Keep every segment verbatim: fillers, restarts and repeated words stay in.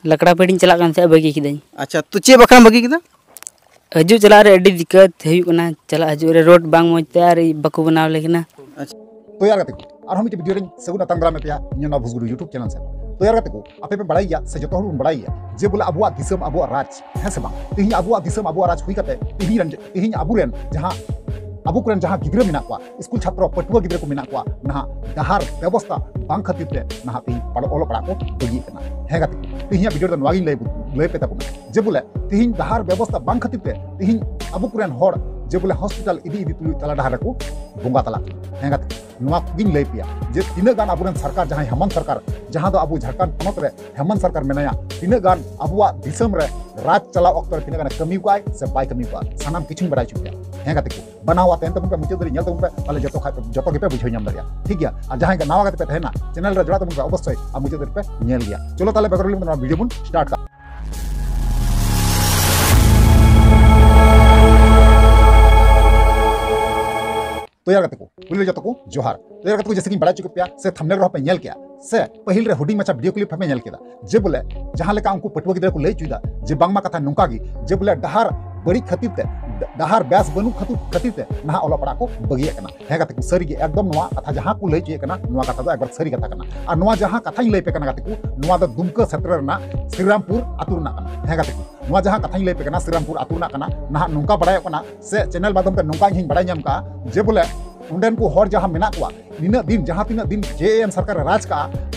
ᱞᱟᱠᱲᱟ ᱯᱮᱰᱤᱧ ᱪᱟᱞᱟᱜ ᱠᱟᱱ ᱛᱟᱦᱮᱸᱫ, ᱵᱟᱹᱜᱤ ᱠᱤᱫᱟᱹᱧ᱾ ᱟᱪᱪᱷᱟ, ᱛᱚ ᱪᱮᱫ ᱵᱟᱠᱷᱨᱟᱢ ᱵᱟᱹᱜᱤ ᱠᱮᱫᱟ? ᱦᱤᱡᱩᱜ ᱪᱟᱞᱟᱜ ᱨᱮ ᱟᱹᱰᱤ ᱫᱤᱠᱠᱟᱛ ᱦᱩᱭᱩᱜ ᱠᱟᱱᱟ, ᱪᱟᱞᱟᱜ ᱦᱤᱡᱩᱜ ᱨᱮ ᱨᱳᱰ ᱵᱟᱝ ᱢᱚᱡᱽ ᱛᱮ ᱟᱨ ᱵᱟᱠᱚ ᱵᱮᱱᱟᱣ ᱞᱮ ᱠᱟᱱᱟ᱾ ᱟᱪᱪᱷᱟ᱾ ᱛᱚ ᱭᱟᱨ ᱜᱟᱛᱮ ᱠᱚ, ᱟᱨᱦᱚᱸ ᱢᱤᱫᱴᱮᱱ ᱵᱷᱤᱰᱤᱭᱳ ᱨᱮᱧ ᱥᱟᱹᱜᱩᱱ ᱟᱛᱟᱝ ᱫᱟᱨᱟᱢᱮᱫ ᱯᱮᱭᱟ ᱤᱧᱟᱹᱜ ᱱᱚᱣᱟ ᱵᱷᱩᱥᱜᱩᱰᱩ YouTube ᱪᱮᱱᱮᱞ ᱥᱮᱫ᱾ ᱛᱚ ᱭᱟᱨ ᱜᱟᱛᱮ ᱠᱚ, ᱟᱯᱮ ᱯᱮ ᱵᱟᱲᱟᱭ ᱜᱮᱭᱟ ᱥᱮ ᱡᱚᱛᱚ ᱦᱚᱲ ᱵᱚᱱ ᱵᱟᱲᱟᱭ ᱜᱮᱭᱟ ᱡᱮ ᱵᱚᱞᱮ ᱟᱵᱚᱣᱟᱜ ᱫᱤᱥᱚᱢ ᱟᱵᱚᱣᱟᱜ ᱨᱟᱡᱽ, ᱦᱮᱸ ᱥᱮ ᱵᱟᱝ? ᱛᱮᱦᱮᱧ ᱟᱵᱚᱣᱟᱜ ᱫᱤᱥᱚᱢ ᱟᱵᱚᱣᱟᱜ ᱨᱟᱡᱽ ᱦᱩᱭ ᱠᱟᱛᱮ ᱛᱮᱦᱮᱧ ᱨᱮᱱ, ᱛᱮᱦᱮᱧ ᱟᱵᱚᱨᱮᱱ ᱡᱟᱦᱟᱸ, ᱟᱵᱚ ᱠᱚᱨᱮᱱ ᱡᱟᱦᱟᱸ ᱜᱤᱫᱽᱨᱟᱹ ᱢᱮᱱᱟᱜ ᱠᱚᱣᱟ, ᱥᱠᱩᱞ ᱪᱷᱟᱛᱨᱚ, ᱯᱟᱹᱴᱷᱩᱣᱟᱹ ᱜᱤᱫᱽᱨᱟᱹ ᱠᱚ ᱢᱮᱱᱟᱜ ᱠᱚᱣᱟ, ᱱᱟᱦᱟᱜ ᱰᱟᱦᱟᱨ ᱵᱮᱵᱚᱥᱛᱷᱟ ᱵᱟᱝ ᱠᱷᱟᱹᱛᱤᱨ ᱛᱮ ᱱᱟᱦᱟᱜ ᱛᱮᱦᱮᱧ ᱯᱟᱲ-, ᱚᱞᱚᱜ ᱯᱟᱲᱦᱟᱜ ᱠᱚ ᱵᱟᱹᱜᱤᱭᱮᱫ ᱠᱟᱱᱟ᱾ ᱦᱮᱸ ᱜᱟᱛᱮ ᱠᱚ, ᱛᱮᱦᱮᱧᱟᱜ ᱵᱷᱤᱰᱤᱭᱳ ᱨᱮᱫᱚ ᱱᱚᱣᱟ ᱜᱤᱧ ᱞᱟᱹᱭ, ᱞᱟᱹᱭ ᱯᱮ ᱛᱟᱵᱚᱱᱟ ᱡᱮ ᱵᱚᱞᱮ ᱛᱮᱦᱮᱧ ᱰᱟᱦᱟᱨ ᱵᱮᱵᱚᱥᱛᱷᱟ ᱵᱟᱝ ᱠᱷᱟᱹᱛᱤᱨ ᱛᱮ ᱛᱮᱦᱮᱧ ᱟᱵᱚ ᱠᱚᱨᱮᱱ ᱦᱚᱲ ᱡᱮ ᱵᱚᱞᱮ ᱦᱚᱥᱯᱤᱴᱟᱞ ᱤᱫᱤ ᱤᱫᱤ ᱛᱩᱞᱩᱡ ᱛᱟᱞᱟ ᱰᱟᱦᱟᱨ ᱨᱮᱠᱚ ᱵᱚᱸᱜᱟ ᱛᱟᱞᱟᱜ ᱠᱟᱱᱟ᱾ ᱦᱮᱸ ᱜᱟᱛᱮ ᱠᱚ, ᱱᱚᱣᱟ ᱠᱚᱜᱮᱧ ᱞᱟᱹᱭ ᱯᱮᱭᱟ ᱡᱮ ᱛᱤᱱᱟᱹᱜ ᱜᱟᱱ ᱟᱵᱚᱨᱮᱱ ᱥᱚᱨᱠᱟᱨ, ᱡᱟᱦᱟᱸᱭ ᱦᱮᱢᱚᱱᱛ ᱥᱚᱨᱠᱟᱨ, ᱡᱟᱦᱟᱸ ᱫᱚ ᱟᱵᱚ ᱡᱷᱟᱲᱠᱷᱚᱸᱰ ᱯᱚᱱᱚᱛ ᱨᱮ ᱦᱮᱢᱚᱱᱛ ᱥᱚᱨᱠᱟᱨ ᱢᱮᱱᱟᱭᱟ, ᱛᱤᱱᱟᱹᱜ ᱜᱟᱱ ᱟᱵᱚᱣᱟᱜ ᱫᱤᱥᱚᱢ ᱨᱮ ᱨᱟᱡᱽ ᱪᱟᱞᱟᱣ ᱚᱠᱛᱚ ᱨᱮ ᱛᱤᱱᱟᱹᱜ ᱜᱟᱱᱮ ᱠᱟᱹᱢᱤ ᱠᱟᱜᱼᱟᱭ ᱥᱮ ᱵᱟᱭ ᱠᱟᱹᱢᱤ ᱠᱟᱜᱼᱟ, ᱥᱟᱱᱟᱢ ᱠᱤᱪᱷᱩᱧ ᱵᱟᱲᱟᱭ ᱦᱚᱪᱚ ᱯᱮᱭᱟ᱾ ᱦᱮᱸ ᱜᱟᱛᱮ ᱠᱚ, ᱵᱟᱱᱟᱣᱟ ᱛᱟᱦᱮᱱ ᱛᱟᱵᱚᱱ ᱯᱮ, ᱢᱩᱪᱟᱹᱫ ᱫᱷᱟᱹᱨᱤᱡ ᱧᱮᱞ ᱛᱟᱵᱚᱱ ᱯᱮ, ᱛᱟᱦᱞᱮ ᱡᱚᱛᱚ ᱠᱷᱟᱡ ᱯᱮ, ᱡᱚᱛᱚ ᱜᱮᱯᱮ ᱵᱩᱡᱷᱟᱹᱣ ᱧᱟᱢ ᱫᱟᱲᱮᱭᱟᱜᱼᱟ, ᱴᱷᱤᱠ ᱜᱮᱭᱟ? ᱟᱨ ᱡᱟᱦᱟᱸᱭ ᱜᱮ ᱱᱟᱣᱟ ᱜᱟᱛᱮ ᱯᱮ ᱛᱟᱦᱮᱱᱟ, ᱪᱮᱱᱮᱞ ᱨᱮ ᱡᱚᱲᱟᱣ ᱛᱟᱵᱚᱱ ᱯᱮ, ᱚᱵᱚᱥᱥᱳᱭ ᱟᱨ ᱢᱩᱪᱟᱹᱫ ᱫᱷᱟᱹᱨᱤᱡ ᱯᱮ ᱧᱮᱞ ᱜᱮᱭᱟ᱾ ᱪᱚᱞᱚ ᱛᱟᱦᱞᱮ ᱵᱮᱜᱚᱨ ᱵᱤᱞᱚᱢ ᱛᱮ ᱱᱚᱣᱟ ᱵᱷᱤᱰᱤᱭᱳ ᱵᱚᱱ ᱥᱴᱟᱨᱴ ᱠᱟᱜᱼᱟ᱾ ᱛᱚ ᱭᱟᱨ ᱜᱟᱛᱮ ᱠᱚ, ᱯᱩᱭᱞᱩ ᱡᱚᱛᱚ ᱠᱚ ᱡᱚᱦᱟᱨ᱾ ᱛᱚ ᱭᱟᱨ ᱜᱟᱛᱮ ᱠᱚ, ᱡᱮᱭᱥᱮ ᱠᱤᱧ ᱵᱟᱲᱟᱭ ᱦᱚᱪᱚ ᱠᱮᱫ ᱯᱮᱭᱟ, ᱥᱮ ᱛᱷᱟᱢᱵᱱᱮᱞ ᱨᱮᱦᱚᱸ ᱯᱮ ᱧᱮᱞ ᱠᱮᱜᱼᱟ, ᱥᱮ ᱯᱟᱹᱦᱤᱞ ᱨᱮ ᱦᱩᱰᱤᱧ ᱢᱟᱪᱷᱟ ᱵᱷᱤᱰᱤᱭᱳ ᱠᱞᱤᱯ ᱦᱚᱸᱯᱮ ᱧᱮᱞ ᱠᱮᱫᱟ, ᱡᱮ ᱵᱚᱞᱮ ᱡᱟᱦᱟᱸ ᱞᱮᱠᱟ ᱩᱱᱠᱩ ᱯᱟᱹᱴᱷᱩᱣᱟᱹ ᱜᱤᱫᱽᱨᱟᱹ ᱠᱚ ᱞᱟᱹᱭ ᱦᱚᱪᱚᱭᱮᱫᱟ ᱡᱮ ᱵᱟᱝᱢᱟ ᱠᱟᱛᱷᱟ ᱱᱚᱝᱠᱟ ᱜᱮ, ᱡᱮ ᱵᱚᱞᱮ ᱰᱟᱦᱟᱨ ᱵᱟᱹᱲᱤᱡ ᱠᱷᱟᱹᱛᱤᱨ ᱛᱮ, ᱰᱟᱦᱟᱨ ᱵᱮᱥ ᱵᱟᱹᱱᱩᱜ ᱠᱷᱟᱹᱛᱤᱨ, ᱠᱷᱟᱹᱛᱤᱨ ᱛᱮ ᱱᱟᱦᱟᱜ ᱚᱞᱚᱜ ᱯᱟᱲᱦᱟᱜ ᱠᱚ ᱵᱟᱹᱜᱤᱭᱮᱫ ᱠᱟᱱᱟ᱾ ᱦᱮᱸ ᱜᱟᱛᱮ ᱠᱚ, ᱥᱟᱹᱨᱤ ᱜᱮ ᱮᱠᱫᱚᱢ ᱱᱚᱣᱟ ᱠᱟᱛᱷᱟ ᱡᱟᱦᱟᱸ ᱠᱚ ᱞᱟᱹᱭ ᱦᱚᱪᱚᱭᱮᱫ ᱠᱟᱱᱟ, ᱱᱚᱣᱟ ᱠᱟᱛᱷᱟ ᱫᱚ ᱮᱠᱵᱟᱨ ᱥᱟᱹᱨᱤ ᱠᱟᱛᱷᱟ ᱠᱟᱱᱟ᱾ ᱟᱨ ᱱᱚᱣᱟ ᱡᱟᱦᱟᱸ ᱠᱟᱛᱷᱟᱧ ᱞᱟᱹᱭ ᱯᱮ ᱠᱟᱱᱟ ᱜᱟᱛᱮ ᱠᱚ, ᱱᱚᱣᱟ ᱫᱚ ᱫᱩᱢᱠᱟᱹ ᱥᱮᱴᱮᱨ ᱨᱮᱱᱟᱜ ᱥᱨᱤᱨᱟᱢᱯᱩᱨ ᱟᱹᱛᱩ ᱨᱮᱱᱟᱜ ᱠᱟᱱᱟ᱾ ᱦᱮᱸ ᱜᱟᱛᱮ ᱠᱚ, ᱱᱚᱣᱟ ᱡᱟᱦᱟᱸ ᱠᱟᱛᱷᱟᱧ ᱞᱟᱹᱭ ᱯᱮ ᱠᱟᱱᱟ, ᱥᱨᱤᱨᱟᱢᱯᱩᱨ ᱟᱹᱛᱩ ᱨᱮᱱᱟᱜ ᱠᱟᱱᱟ᱾ ᱱᱟᱦᱟᱜ ᱱᱚᱝᱠᱟ ᱵᱟᱲᱟᱭᱚᱜ ᱠᱟᱱᱟ, ᱥᱮ ᱪᱮᱱᱮᱞ ᱢᱟᱫᱽᱫᱷᱚᱢ ᱛᱮ ᱱᱚᱝᱠᱟ ᱤᱧ ᱦᱚᱧ ᱵᱟᱲᱟᱭ ᱧᱟᱢ ᱠᱟᱜᱼᱟ, ᱡᱮ ᱵᱚᱞᱮ ᱚᱸᱰᱮᱱ ᱠᱚ ᱦᱚᱲ ᱡᱟᱦᱟᱸ ᱢᱮᱱᱟᱜ ᱠᱚᱣᱟ, ᱱᱤᱱᱟᱹᱜ ᱫᱤᱱ, ᱡᱟᱦᱟᱸ ᱛᱤᱱᱟᱹᱜ ᱫᱤᱱ ᱡᱮ ᱮᱢ ᱥᱚᱨᱠᱟᱨᱮ ᱨᱟᱡᱽ ᱠᱟᱜᱼᱟ,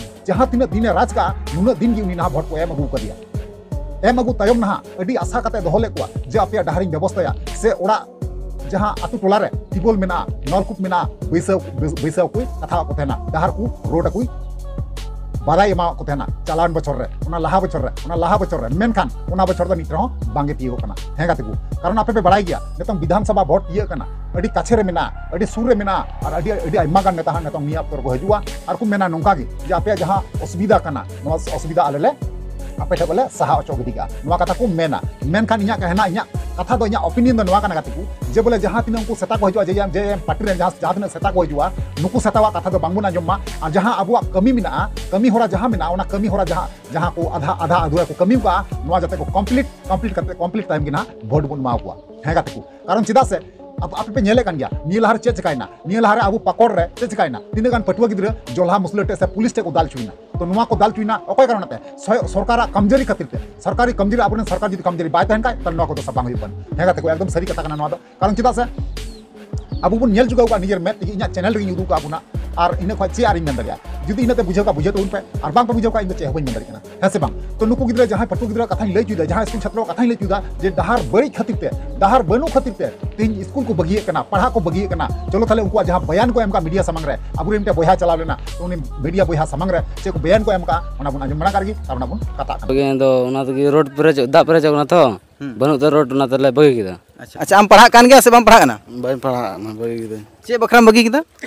ᱡᱟᱦᱟᱸ ᱛᱤᱱᱟᱹᱜ ᱫᱤᱱᱮ ᱨᱟᱡᱽ ᱠᱟᱜᱼᱟ, ᱱᱩᱱᱟᱹᱜ ᱫᱤᱱ ᱜᱮ ᱩᱱᱤ ᱱᱟᱦᱟᱜ ᱵᱷᱳᱴ ᱠᱚ ᱮᱢ ᱟᱹᱜᱩ ᱠᱟᱫᱮᱭᱟ᱾ ᱮᱢ ᱟᱹᱜᱩ ᱛᱟᱭᱚᱢ ᱱᱟᱦᱟᱜ ᱟᱹᱰᱤ ᱟᱥᱟ ᱠᱟᱛᱮ ᱫᱚᱦᱚ ᱞᱮᱫ ᱠᱚᱣᱟ ᱡᱮ ᱟᱯᱮᱭᱟᱜ ᱰᱟᱦᱟᱨᱤᱧ ᱵᱮᱵᱚᱥᱛᱷᱟᱭᱟ, ᱥᱮ ᱚᱲᱟᱜ ᱡᱟᱦᱟᱸ ᱟᱛᱳ ᱴᱚᱞᱟ ᱨᱮ ᱴᱤᱭᱩᱵᱚᱭᱮᱞ ᱢᱮᱱᱟᱜᱼᱟ, ᱱᱚᱞᱠᱩᱯ ᱢᱮᱱᱟᱜᱼᱟ, ᱵᱟᱹᱭᱥᱟᱹᱣ, ᱵᱟᱹᱭᱥᱟᱹᱣ ᱠᱚᱭ ᱠᱟᱛᱷᱟᱣᱟᱜ ᱠᱚ ᱛᱟᱦᱮᱱᱟ, ᱰᱟᱦᱟᱨ ᱠᱚ, ᱨᱳᱰ ᱠᱚᱭ ᱵᱟᱫᱟᱭ ᱮᱢᱟᱣᱟᱜ ᱠᱚ ᱛᱟᱦᱮᱱᱟ᱾ ᱪᱟᱞᱟᱣᱮᱱ ᱵᱚᱪᱷᱚᱨ ᱨᱮ, ᱚᱱᱟ ᱞᱟᱦᱟ ᱵᱚᱪᱷᱚᱨ ᱨᱮ, ᱚᱱᱟ ᱞᱟᱦᱟ ᱵᱚᱪᱷᱚᱨ ᱨᱮ, ᱢᱮᱱᱠᱷᱟᱱ ᱚᱱᱟ ᱵᱚᱪᱷᱚᱨ ᱫᱚ ᱱᱤᱛ ᱨᱮᱦᱚᱸ ᱵᱟᱝᱜᱮ ᱛᱤᱭᱳᱜᱚᱜ ᱠᱟᱱᱟ᱾ ᱦᱮᱸ ᱜᱟᱛᱮ ᱠᱚ, ᱠᱟᱨᱚᱱ ᱟᱯᱮ ᱯᱮ ᱵᱟᱲᱟᱭ ᱜᱮᱭᱟ, ᱱᱤᱛᱚᱝ ᱵᱤᱫᱷᱟᱱ ᱥᱚᱵᱷᱟ ᱵᱷᱳᱴ ᱤᱭᱟᱹᱜ ᱠᱟᱱᱟ, ᱟᱹᱰᱤ ᱠᱟᱪᱷᱮ ᱨᱮ ᱢᱮᱱᱟᱜᱼᱟ, ᱟᱹᱰᱤ ᱥᱩᱨ ᱨᱮ ᱢᱮᱱᱟᱜᱼᱟ, ᱟᱨ ᱟᱹᱰᱤ, ᱟᱹᱰᱤ ᱟᱭᱢᱟ ᱜᱟᱱ ᱱᱮᱛᱟ ᱦᱟᱸᱜ ᱱᱤᱛᱚᱝ ᱱᱤᱭᱟᱹ ᱚᱠᱛᱚ ᱨᱮᱠᱚ ᱦᱤᱡᱩᱜᱼᱟ ᱟᱨ ᱠᱚ ᱢᱮᱱᱟ ᱱᱚᱝᱠᱟ ᱜᱮ ᱡᱮ ᱟᱯᱮᱭᱟᱜ ᱡᱟᱦᱟᱸ ᱚᱥᱩᱵᱤᱫᱷᱟ ᱠᱟᱱᱟ, ᱱᱚᱣᱟ ᱚᱥᱩᱵᱤᱫᱷᱟ ᱟᱞᱮ ᱞᱮ ᱟᱯᱮ ᱴᱷᱮᱱ ᱵᱚᱞᱮ ᱥᱟᱦᱟ ᱚᱪᱚ ᱜᱤᱰᱤ ᱠᱟᱜᱼᱟ, ᱱᱚᱣᱟ ᱠᱟᱛᱷᱟ ᱠᱚ ᱢᱮᱱᱟ᱾ ᱢᱮᱱᱠᱷᱟᱱ ᱤᱧᱟᱹᱜ ᱠᱟᱛᱷᱟ, ᱤᱧᱟᱹᱜ ᱠᱟᱛᱷᱟ ᱫᱚ, ᱤᱧᱟᱹᱜ ᱚᱯᱤᱱᱤᱭᱚᱱ ᱫᱚ ᱱᱚᱣᱟ ᱠᱟᱱᱟ ᱜᱟᱛᱮ ᱠᱚ, ᱡᱮ ᱵᱚᱞᱮ ᱡᱟᱦᱟᱸ ᱛᱤᱱᱟᱹᱜ ᱩᱱᱠᱩ ᱥᱮᱛᱟ ᱠᱚ ᱦᱤᱡᱩᱜᱼᱟ, ᱡᱮ ᱮᱢ ᱯᱟᱨᱴᱤ ᱨᱮᱱ ᱡᱟᱦᱟᱸ, ᱡᱟᱦᱟᱸ ᱛᱤᱱᱟᱹᱜ ᱥᱮᱛᱟ ᱠᱚ ᱦᱤᱡᱩᱜᱼᱟ, ᱱᱩᱠᱩ ᱥᱮᱛᱟᱣᱟᱜ ᱠᱟᱛᱷᱟ ᱫᱚ ᱵᱟᱝᱵᱚᱱ ᱟᱸᱡᱚᱢ ᱢᱟ᱾ ᱟᱨ ᱡᱟᱦᱟᱸ ᱟᱵᱚᱣᱟᱜ ᱠᱟᱹᱢᱤ ᱢᱮᱱᱟᱜᱼᱟ, ᱠᱟᱹᱢᱤ ᱦᱚᱨᱟ ᱡᱟᱦᱟᱸ ᱢᱮᱱᱟᱜᱼᱟ, ᱚᱱᱟ ᱠᱟᱹᱢᱤ ᱦᱚᱨᱟ ᱡᱟᱦᱟᱸ, ᱡᱟᱦᱟᱸ ᱠᱚ ᱟᱫᱷᱟ, ᱟᱫᱷᱟ ᱟᱫᱷᱩᱨᱟ ᱠᱚ ᱠᱟᱹᱢᱤ ᱠᱟᱜᱼᱟ, ᱱᱚᱣᱟ ᱡᱟᱛᱮ ᱠᱚ ᱠᱚᱢᱯᱞᱤᱴ, ᱠᱚᱢᱯᱞᱤᱴ ᱠᱟᱛᱮ, ᱠᱚᱢᱯᱞᱤᱴ ᱛᱟᱭᱚᱢ ᱜᱮ ᱱᱟᱦᱟᱜ ᱵᱷᱳᱴ ᱵᱚᱱ ᱮᱢᱟ ᱠᱚᱣᱟ᱾ ᱦᱮᱸ ᱜᱟᱛᱮ ᱠᱚ, ᱠᱟᱨᱚᱱ ᱪᱮᱫᱟᱜ ᱥᱮ ᱟᱯ-, ᱟᱯᱮ ᱯᱮ ᱧᱮᱞᱮᱫ ᱠᱟᱱ ᱜᱮᱭᱟ, ᱱᱤᱭᱟᱹ ᱞᱟᱦᱟ ᱨᱮ ᱪᱮᱫ ᱪᱤᱠᱟᱭᱮᱱᱟ? ᱱᱤᱭᱟᱹ ᱞᱟᱦᱟ ᱨᱮ ᱟᱵᱚ ᱯᱟᱠᱚᱲ ᱨᱮ ᱪᱮᱫ ᱪᱤᱠᱟᱭᱮᱱᱟ? ᱛᱤᱱᱟᱹᱜ ᱜᱟᱱ ᱯᱟᱹᱴᱷᱩᱣᱟᱹ ᱜᱤᱫᱽᱨᱟᱹ ᱡᱚᱞᱦᱟ ᱢᱩᱥᱞᱟᱹ ᱴᱷᱮᱡ ᱥᱮ ᱯᱩᱞᱤᱥ ᱴᱷᱮᱡ ᱠᱚ ᱫᱟᱞ ᱦᱚᱪᱚᱭᱮᱱᱟ᱾ ᱛᱚ ᱱᱚᱣᱟ ᱠᱚ ᱫᱟᱞ ᱦᱚᱪᱚᱭᱮᱱᱟ ᱚᱠᱚᱭ ᱠᱟᱨᱚᱱ ᱛᱮ? ᱥᱚ-, ᱥᱚᱨᱠᱟᱨᱟᱜ ᱠᱟᱢᱡᱟᱹᱨᱤ ᱠᱷᱟᱹᱛᱤᱨ ᱛᱮ᱾ ᱥᱚᱨᱠᱟᱨᱤ ᱠᱟᱢᱡᱟᱹᱨᱤ, ᱟᱵᱚᱨᱮᱱ ᱥᱚᱨᱠᱟᱨ ᱡᱩᱫᱤ ᱠᱟᱢᱡᱟᱹᱨᱤ ᱵᱟᱭ ᱛᱟᱦᱮᱱ ᱠᱷᱟᱡ, ᱛᱟᱦᱞᱮ ᱱᱚᱣᱟ ᱠᱚᱫᱚ ᱥᱟ-, ᱵᱟᱝ ᱦᱩᱭᱩᱜ ᱠᱟᱱᱟ᱾ ᱦᱮᱸ ᱜᱟᱛᱮ ᱠᱚ, ᱮᱠᱫᱚᱢ ᱥᱟᱹᱨᱤ ᱠᱟᱛᱷᱟ ᱠᱟᱱᱟ ᱱᱚᱣᱟ ᱫᱚ᱾ ᱠᱟᱨᱚᱱ ᱪᱮᱫᱟᱜ ᱥᱮ ᱟᱵᱚ ᱵᱚᱱ ᱧᱮᱞ ᱪᱩᱠᱟᱹᱣ ᱠᱟᱜᱼᱟ, ᱱᱤᱡᱮᱨ ᱢᱮᱫ ᱛᱮᱜᱮ, ᱤᱧᱟᱹᱜ ᱪᱮᱱᱮᱞ ᱨᱮᱜᱮᱧ ᱩᱫᱩᱜ ᱠᱟᱜ ᱵᱚᱱᱟ, ᱟᱨ ᱤᱱᱟᱹ ᱠᱷᱚᱡ ᱪᱮᱫ ᱟᱨᱤᱧ ᱢᱮᱱ ᱫᱟᱲᱮᱭᱟᱜᱼᱟ? ᱡᱩᱫᱤ ᱤᱱᱟᱹᱜ ᱛᱮ ᱵᱩᱡᱷᱟᱹᱣ ᱠᱟᱜ, ᱵᱩᱡᱷᱟᱹᱣ ᱛᱟᱵᱚᱱ ᱯᱮ, ᱟᱨ ᱵᱟᱝ ᱯᱮ ᱵᱩᱡᱷᱟᱹᱣ ᱠᱟᱜ, ᱤᱧ ᱫᱚ ᱪᱮᱫ ᱦᱚᱸ ᱵᱟᱹᱧ ᱢᱮᱱ ᱫᱟᱲᱮᱭᱟᱜ ᱠᱟᱱᱟ᱾ ᱦᱮᱸ ᱥᱮ ᱵᱟᱝ? ᱛᱚ ᱱᱩᱠᱩ ᱜᱤᱫᱽᱨᱟᱹ ᱡᱟᱦᱟᱸᱭ ᱯᱟᱹᱴᱷᱩᱣᱟᱹ ᱜᱤᱫᱽᱨᱟᱹ ᱠᱟᱛᱷᱟᱧ ᱞᱟᱹᱭ ᱦᱚᱪᱚᱭᱮᱫᱟ, ᱡᱟᱦᱟᱸᱭ ᱥᱠᱩᱞ ᱪᱷᱟᱛᱨᱚ ᱠᱟᱛᱷᱟᱧ ᱞᱟᱹᱭ ᱦᱚᱪᱚᱭᱮᱫᱟ, ᱡᱮ ᱰᱟᱦᱟᱨ ᱵᱟᱹᱲᱤᱡ ᱠᱷᱟᱹᱛᱤᱨ ᱛᱮ, ᱰᱟᱦᱟᱨ ᱵᱟᱹᱱᱩᱜ ᱠᱷᱟᱹᱛᱤᱨ ᱛᱮ ᱛᱮᱦᱮᱧ ᱥᱠᱩᱞ ᱠᱚ ᱵᱟᱹᱜᱤᱭᱮᱫ ᱠᱟᱱᱟ, ᱯᱟᱲᱦᱟᱜ ᱠᱚ ᱵᱟᱹᱜᱤᱭᱮᱫ ᱠᱟᱱᱟ᱾ ᱪᱚᱞᱚ ᱛᱟᱦᱞᱮ ᱩᱱᱠᱩᱣᱟᱜ ᱡᱟᱦᱟᱸ ᱵᱚᱭᱟᱱ ᱠᱚ ᱮᱢ ᱠᱟᱜ ᱢᱤᱰᱤᱭᱟ ᱥᱟᱢᱟᱝ ᱨᱮ, ᱟᱵᱚᱨᱮᱱ ᱢᱤᱫᱴᱮᱱ ᱵᱚᱭᱦᱟ ᱪᱟᱞᱟᱣ ᱞᱮᱱᱟ, ᱛᱚ ᱩᱱᱤ ᱢᱤᱰᱤᱭᱟ ᱵᱚᱭᱦᱟ ᱥᱟᱢᱟᱝ ᱨᱮ ᱪᱮᱫ ᱠᱚ ᱵᱚᱭᱟᱱ ᱠᱚ ᱮᱢ ᱠᱟᱜᱼᱟ, ᱚᱱᱟ ᱵᱚᱱ ᱟᱸᱡᱚᱢ ᱢᱟᱲᱟᱝ ᱠᱟᱜ ᱨᱮᱜᱮ, ᱛᱟᱨᱯᱚᱨᱮ ᱵᱚᱱ ᱠᱟᱛᱷᱟᱜ ᱠᱟᱱᱟ᱾ ᱛᱮᱜᱮ ᱫᱚ ᱚᱱᱟ ᱛᱮᱜᱮ ᱨᱳᱰ ᱯᱮᱨᱮᱡᱚᱜ, ᱫᱟᱜ ᱯᱮᱨᱮᱡᱚᱜ ᱠᱟᱱᱟ ᱛᱚ, ᱦᱩᱸ᱾ ᱵᱟᱹᱱᱩᱜ ᱛᱮ ᱨᱳᱰ, ᱚᱱᱟ ᱛᱮᱞᱮ ᱵᱟᱹᱜᱤ ᱠᱮᱫᱟ᱾ ᱟᱪᱪᱷᱟ, ᱟᱪᱪᱷᱟ, ᱟᱢ ᱯᱟᱲᱦᱟᱜ ᱠᱟᱱ ᱜᱮᱭᱟ ᱥᱮ ᱵᱟᱢ ᱯᱟᱲᱦᱟᱜ ᱠᱟᱱᱟ? ᱵᱟᱹᱧ ᱯᱟᱲᱦᱟᱜ ᱠᱟᱱᱟ, ᱵᱟᱹᱜᱤ ᱠᱤᱫᱟᱹᱧ᱾ ᱪᱮᱫ ᱵᱟᱠᱷᱨᱟᱢ ᱵᱟᱹᱜᱤ ᱠᱮᱫᱟ?